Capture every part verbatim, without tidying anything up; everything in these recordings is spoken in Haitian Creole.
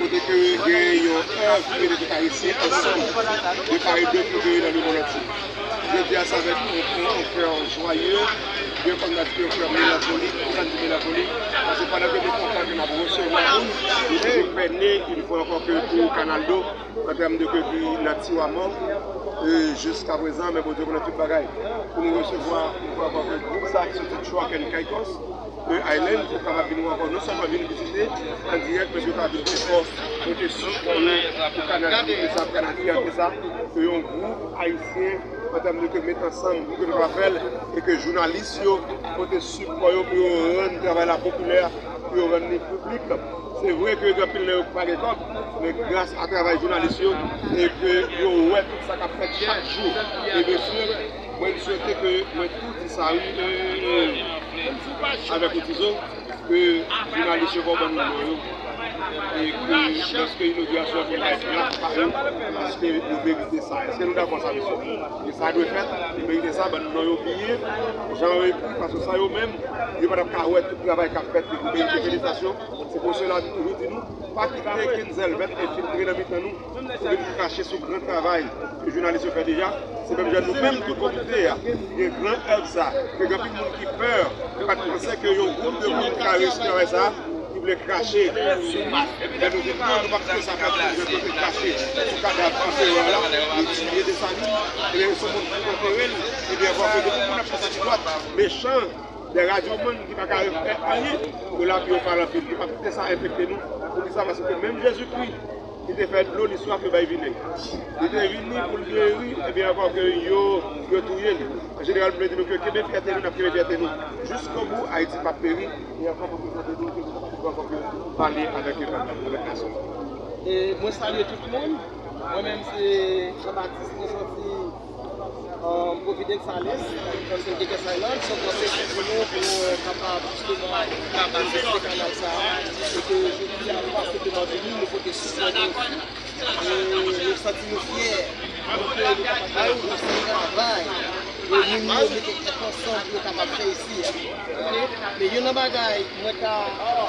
Kote ke gen yon èv ke nou te ka eseye ansanm de pare de pou veye nan lemonn antye. Jodi a, se avèk yon, yon, yon kè jwaye, yon kòm n a di yon kè melankolik, pou sa n di melankolik, paske pandan ke nou kontan ke n ap resevwa moun, nou toujou pène, yon fwa ankò ke pou Kanal Do, an tèm de ke pi nan Tiwamò, e jiska prezan, men Bondye konnen tout bagay. Pou nou resevwa, yon fwa ankò ke gwoup sa ki soti Truck and Caicos, e Island pou kapab vin ankò non sèlman vin vizite an dirèk, men yo kapab vin ankò pote sipò yo pou Kanal Dignité sa, Kanal Fyète sa, ke yon gwoup ayisyen an tèm de ke met ansanm pou ke nou kapab fè l, e ke jounalis yo pote sipò yo pou yo rann travay la popilè, pou yo rann li piblik. Se vre ke gen anpil nan yo pa gen kòb, men gras a travay jounalis yo, e ke yo wè tout sa k ap fèt chak jou. E byensi, mwen swete ke mwen tou di sa, wi, e, e, avèk ou Tizo, ke jounalis yo fò ban nou non yo. E ke lòske inogirasyon an fin fèt, n ap pa yo, paske yo merite sa. Èske nou dakò sa, mesye? E sa dwe fèt, yo merite sa, ban nou non yo byen, jan yo ekri, paske sa yo menm, yo pa t ap ka wè tout travay k ap fèt, yo merite felisitasyon. Se pou sela nou toujou di nou, pa kite Kenzel vèt enfiltre nan mitan nou, pou vin krache sou gran travay ke jounalis yo fè deja. Se menm jan nou menm tou komite a, gen gran èv sa, ke gen anpil moun ki pè, ki pa t panse ke yon gwoup de moun ki ka reyisi travay sa, ki vle krache sou nou. Men nou di non, nou p ap kite sa fèt, nou kote krache sou kadav anperè la, li tiye Desalin, ebyen se moun ki antere l, ebyen fò ke depi moun ap fè sa ki dwat, mechan, de radyomann ki pa ka fè anyen, yo la pou yo pale anpil. Nou p ap kite sa enfekte nou. Poukisa? Paske menm Jezikri, li te fè dlo li swaf, yo bay vinèg. Li te vini pou l geri, ebyen ankò ke yo, yo touye l. An jeneral, m vle di nou ke kenbe fyète nou, n ap kenbe fyète nou jiskobou. Ayiti p ap peri, e ankò pou prezante nou ke nou kapab ankò ke pale avèk pèp la, avèk nasyon. E mwen salye tout moun. Mwen menm se Jean Baptiste, mwen soti um, Providence Island, Concentric Island, se yon gran plezi pou nou, pou nou kapab jisteman vizite kanal sa a, e ke jodi a nou pa senpleman vini, nou pote sipò nou. E nou santi nou fyè, nou fyè, nou kapab wè yon travay, e moun yo mete tèt ansanm pou yo kapab fè isi a. Oke? Men youn nan bagay mwen ta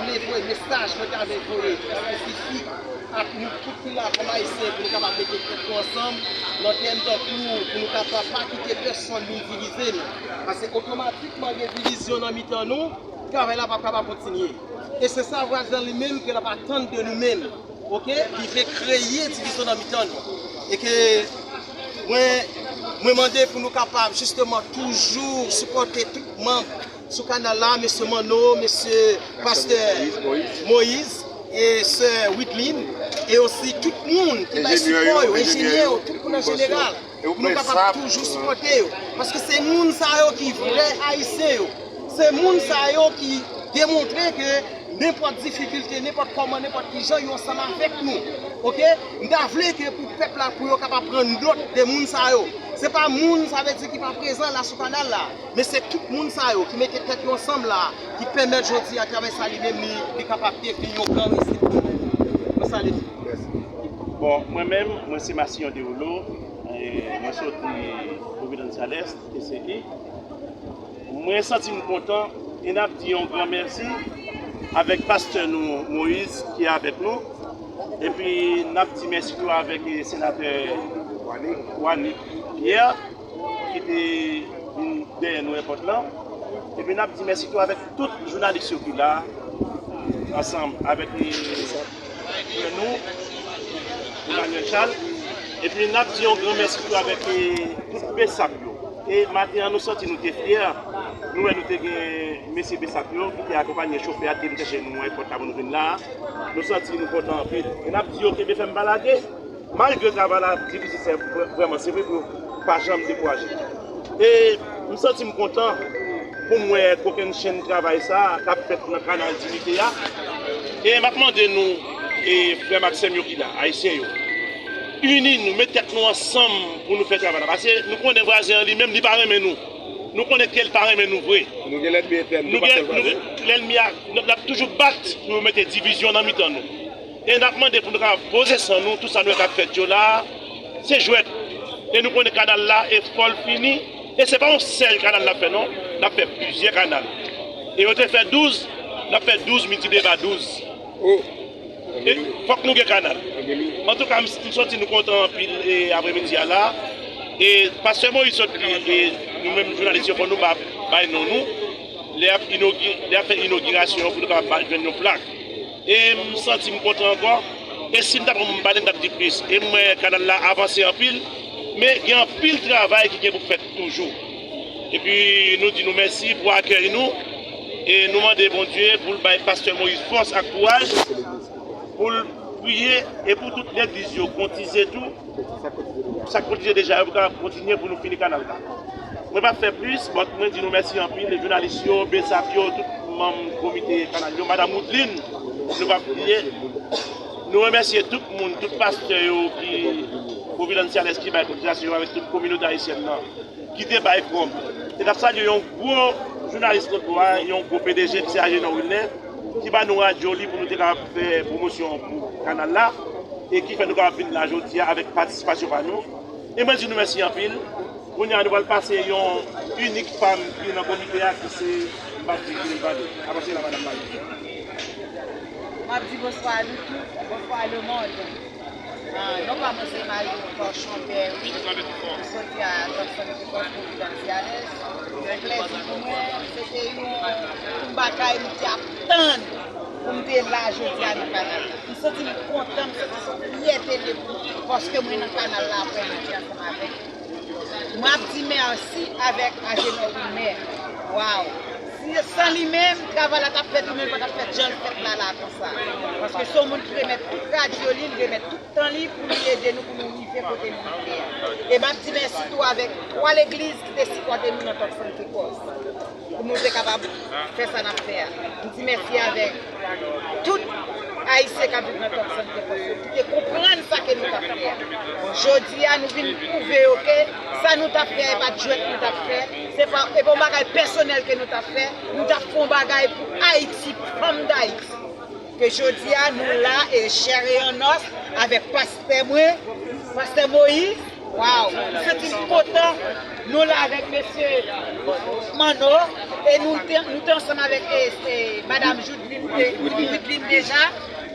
vle voye, mesaj mwen ta vle voye espesifik, ak nou tout ki la kòm Ayisyen pou nou kapab mete tèt nou ansanm nan tèm tankou pou nou kapab pa kite pèsonn vin divize nou. Paske otomatikman gen divizyon nan mitan nou, travay la p ap kapab kontinye. E se sa Vwazan li menm ke l ap atann de nou menm, oke? Li vle kreye divizyon nan mitan nou. E ke mwen, mwen mande pou nou kapab jisteman toujou sipòte tout manm sou kanal la, mesye Manno, mesye pastè Moïse e sè Wideline, e osi tout moun ki bay sipò yo, enjenyè yo, tout moun an jeneral, pou nou kapab toujou sipòte yo. Paske se moun sa yo ki vrè Ayisyen yo. Se moun sa yo ki demontre ke nenpòt difikilte, nenpòt kòman, nenpòt kijan, yo ansanm avèk nou. Oke? M ta vle ke pou pèp la, pou yo kapab pran nòt de moun sa yo. Se pa moun, sa vle di, ki pa prezan la sou kanal la. Men se tout moun sa yo ki mete tèt yo ansanm la, ki pèmèt jodi a travay sa li menm li, li kapab devni yon gran reyisit pou nou. Mwen salye nou. Mèsi. Bon, mwen menm, mwen se Massillon Derouleau, e mwen soti Providence à l'Est, Kentucky. Mwen santi m kontan, e n ap di yon gran mèsi avèk pastè nou, Moïse, ki avèk nou. Epi n ap di mèsi tou avèk, e, senatè Wanick Pierre, ki te vin dèyè nou èpòt lan. Epi n ap di mèsi tou avèk tout jounalis yo ki la, ansanm avèk, e, frè nou, Emmanuel Charles. Epi n ap di yon gran mèsi tou avèk, e, tout BSAP yo. E maten an, nou santi nou te fyè. Nou wè nou te gen mesye BSAP yo ki te akonpaye chofè a, te vin chèche nou nan èpòt la pou nou vin la. Nou santi nou kontan anpil. E n ap di yo kenbe fèm, pa lage. Malgre travay la difisil, se vrè-, vrèman, se vre, pou yo pa janm dekouraje. E m santi m kontan pou m wè kokennchenn travay sa a k ap fèt nan Kanal Dinite a. E m ap mande nou, e frè m ak sè m yo ki la, Ayisyen yo, ini nou, met tèt nou ansanm pou nou fè travay la. Paske nou konnen vwazen an li menm, li pa renmen nou. Nou konnen ke l pa renmen nou vre. Nou gen lènmi entèn, nou pa sèl vwazen. Lènmi a, l ap toujou bat pou yo mete divizyon nan mitan nou. E n ap mande pou nou kapab poze san nou, tout sa nou wè k ap fèt yo la a, se jwèt. E nou konnen kanal la, e fò l fini. E se pa yon sèl kanal n ap fè non, n ap fè plizyè kanal. E yo te fè douz, n ap fè douz miltipliye pa douz. Oh. E fòk nou gen kanal. Antouka, m, m santi nou kontan anpil e apremidi a la. E pastè Moïse sot li, e nou menm jounalis yo, fò nou ba, bay non nou. Lè y ap inogi-, lè y ap fè inogirasyon an pou nou kapab ba, jwenn yon plak. E m santi m kontan ankò. E si m ta pran m pale, m t ap di plis. E m wè kanal la avanse anpil. Men gen anpil travay ki gen pou fèt toujou. Epi nou di nou mèsi pou akèy nou. E nou mande Bondye pou l bay pastè Moïse fòs ak kouraj pou l priye e pou tout legliz yo kotize tou. Sa k kotize deja yo pou kapab kontinye pou nou fini kanal la. Mwen p ap fè plis, but mwen di nou mèsi anpil, e jounalis yo, besap yo, tout manm komite kanal yo, madanm Woodline, nou p ap bliye. Nou remèsye tout moun, tout pastè yo ki Providenciales ki bay kotizasyon yo avèk tout kominote ayisyèn nan ki te bay kòb. E n ap salye yon gwo jounalis lòt bò a, yon gwo P D G ki se Agenor Wilner, ki ba nou radyo li pou nou te kapab fè pwomosyon pou kanal la, e ki fè nou kapab vin la jodi a avèk patisipasyon pa nou. E mwen di nou mèsi anpil. Kounye a nou pral pase yon inik fanm ki nan komite a, ki se, m p ap di ki li pale. Apa se la, madanm Marie. M ap di bonswa a nou tout, bonswa lemonn. Ah, non pa mwen se Marie Torchon Berry. M soti a Tucson, Quijos, Providenciales. Se yon plèzi pou mwen. Se te yon, yon bagay m te ap tann pou m te la jodi a nan kanal la. M santi m kontan, m santi se yon fyète li ye pou mwen, paske mwen nan kanal la aprè midi ansanm avèk nou. M ap di mèsi avèk Agenor Wilner. Waw! Si, san li menm, travay la t ap fèt, li menm pa t ap fèt jan l fèt la, la konsa. Paske se yon moun ki remèt tout radyo li, li remèt tout tan li pou li ede nou, pou nou rive kote nou rive a. E m ap di mèsi tou avèk twa legliz ki te sipòte nou nan Tucson, Quijos, pou nou te kapab fè sa n ap fè a. M di mèsi avèk tout Ayisyen k ap viv nan Tucson, Quijos yo, ki te konprann sa ke nou t ap fè a. Jodi a, nou vin pwouve yo ke sa nou t ap fè a, e pa t jwèt nou t ap fè, se pa, e pa yon bagay pèsonèl ke nou t ap fè, nou t ap fè yon bagay pou Ayiti, fanm Dayiti. Ke jodi a, nou la, e chè e an os, avèk pastè mwen, pastè Moïse. Waw, m santi m kontan. Nou la avèk mesye Manno, e nou te, nou te ansanm avèk, e, e, madanm Judline, e, Wideline deja.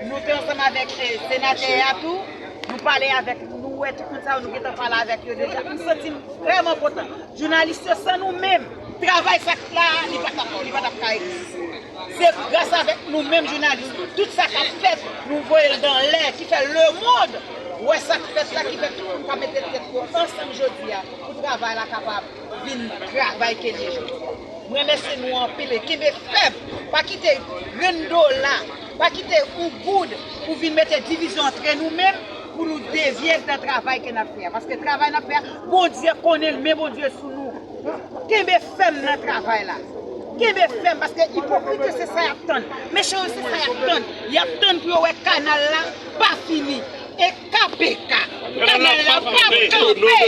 Nou te ansanm avèk, e, senatè a tou. Nou pale avèk, nou wè tout moun sa yo, nou gentan pale avèk yo deja. M santi m vrèman kontan. Jounalis yo, san nou menm, travay sa k la, li pa t ap, li pa t ap ka egziste. Se gras avèk nou menm jounalis, tout sa k ap fèt, nou voye l dan lè, ki fè lemonn wè sa k fèt la, ki fè tout moun ka mete tèt yo ansanm jodi a pou travay la kapab vin travay ke l ye jodi a. M remèsye nou anpil e kenbe fèm, pa kite grenn dola, pa kite yon goud pou vin mete divizyon antre nou menm, pou nou devye nan travay ke n ap fè a. Paske travay n ap fè a, Bondye konnen l, men Bondye sou nou. Kenbe fèm nan travay la. Kenbe fèm, paske ipokrit yo se sa y ap tann. Mechan yo se sa y ap tann. Y ap tann pou yo wè kanal la pa fini. E K P K. Kanal la p ap kanpe.